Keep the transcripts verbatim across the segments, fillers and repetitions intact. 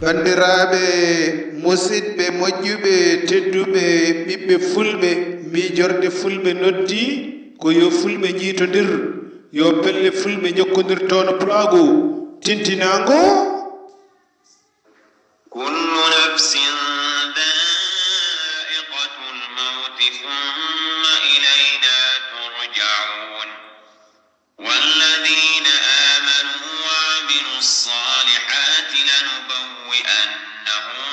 Banndiraaɓe, musidɓe moƴƴuɓe, tedduɓe, ɓiɓɓe fulɓe, miijorde fulɓe noddi ko yo fulɓe njiitondir, yo pelle fulɓe njokkondir toono pulaagu tintinaango. كل نفس ذائقة الموت ثم إلينا ترجعون. والذين آمنوا وعملوا الصالحات لنبوئنهم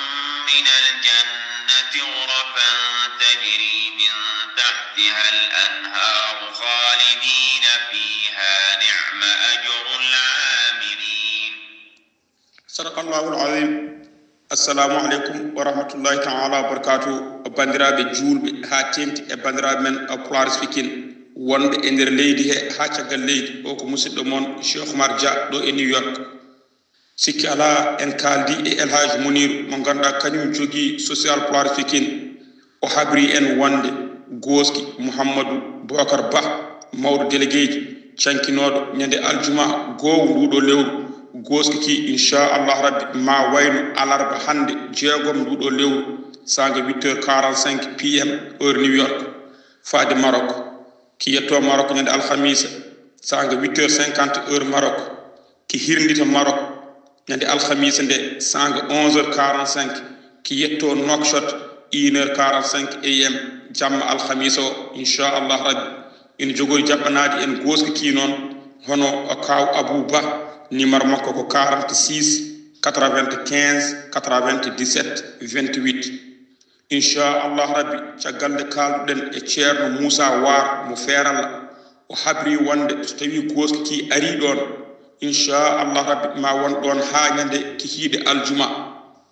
من الجنة غرفا تجري من تحتها الأنهار خالدين فيها نعم أجر العاملين. Sadaqallahul azim. Assalamu aleykum wa rahmatullahi taala wa barakatuh. Banndiraaɓe juulɓe haa teeŋti e banndiraaɓe men Pulaar Speaking wonɓe e nder leydi he haa caggal leydi, o ko musidɗo mon Cheikh Oumar Dia ɗo e New York. Sikki alaa en kaaldi e El Hadj Mounir mo ngannduɗaa kañum jogii social Pulaar Speaking. O habri en wonde gooski Mouhamadou Bocar Ba, mawɗo déléguéji, cankinooɗo ñande aljuma goowo nduuɗo lewru. Gooski ki inchallah rabbi ma wayno alarba hannde jeegom nduuɗo lewru, sanga huit heures quarante-cinq P M heure New York, faade Maroc. Ki yetto Maroc ñande alhamisa, sanga huit heures cinquante heure Maroc. Ki hirndita Maroc ñande alhamisa nde sanga onze heures quarante-cinq, ki yetto Nouakchott une heure quarante-cinq A M jamma alhamisa o inchallah rabbi. Ina jogori jaɓɓanaade en gooski ki noon, hono kaaw Abou Ba, numéro makko ko quarante-six quatre-vingt-quinze quatre-vingt-dix-sept vingt-huit. Inchallah rabbi, caggal nde kaalduɗen e Ceerno Moussa Waar mo Feeralla, o habri wonde so tawi gooski ki ari ɗoon, inchallah rabbi ma won ɗoon haa ñande kikiiɗe aljuma,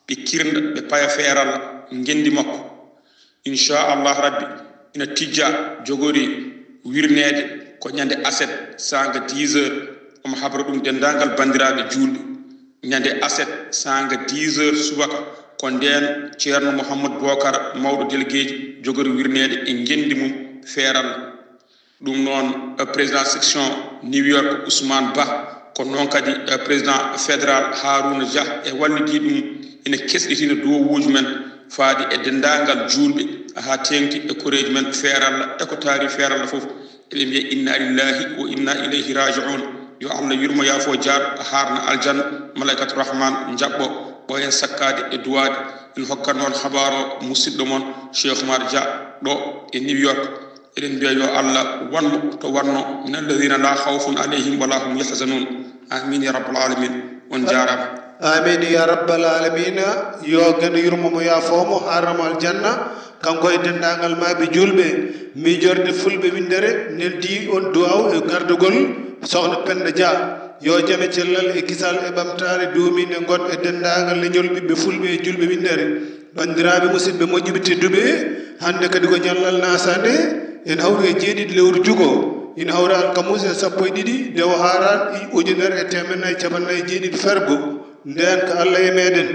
ɓe kirnda, ɓe paya Feeralla ngenndi makko. Inchallah rabbi, ina tijja, jogori wirneede ko ñande aset sanga dix heures. Omo habra ɗum denndaangal banndiraaɓe juulɓe. Ñande aset sanga dix heures subaka, ko ndeen Ceerno Mouhamadou Bocar, mawɗo déléguéji, jogori wirneede e ngenndi mum Feeralla. Ɗum noon, eh, président section New York Ousmane Ba, ko noon kadi, eh, président fédéral Harouna Dia e wallidii ɗum ina kesɗitina duwawuuji men faade e denndaangal juulɓe haa teeŋti e koreeji men Feeralla e ko taari Feeralla fof. Eɓe mbiya inna lillahi wa inna ilayhi raji'un. Yo Allah yurmo yaafo jaaɗo haarna aljanna, malaykatu rahman njaɓɓo ɓooyen sakkaade e duwaade. En hokkat noon habaaro musidɗo mon Cheikh Oumar Dia ɗo e New York. Eɗen mbiya yo Allah wanmo to wanno, min alladhina la khawfun alayhim wa la hum yahzanun. Amin ya rabbal alamin. On jaarama. Amin ya rabbal alamina. Yo Geno yurmo mo, yaafo mo, haarna mo aljanna, kanko e denndaangal maaɓe juulɓe. Miijorde fulɓe winndere neldi on duwaaw e gardugol Sokhna Penda Dia. Yo jam e cellal e kisal e ɓamtaare duumiinde ngon e denndaangal leñol ɓiɓɓe fulɓe e juulɓe winndere. Banndiraaɓe, musidɓe moƴƴuɓe tedduɓe, hannde kadi ko ñallal nasaande, en hawri e jeeɗiɗi lewru jugo, ina hawra alkamuusi e sappo e ɗiɗi dewo haaraan, ujunere e teemedde nayi cappanɗe nayi e jeeɗiɗi fergo. Ndeen ko Allah e meeɗen.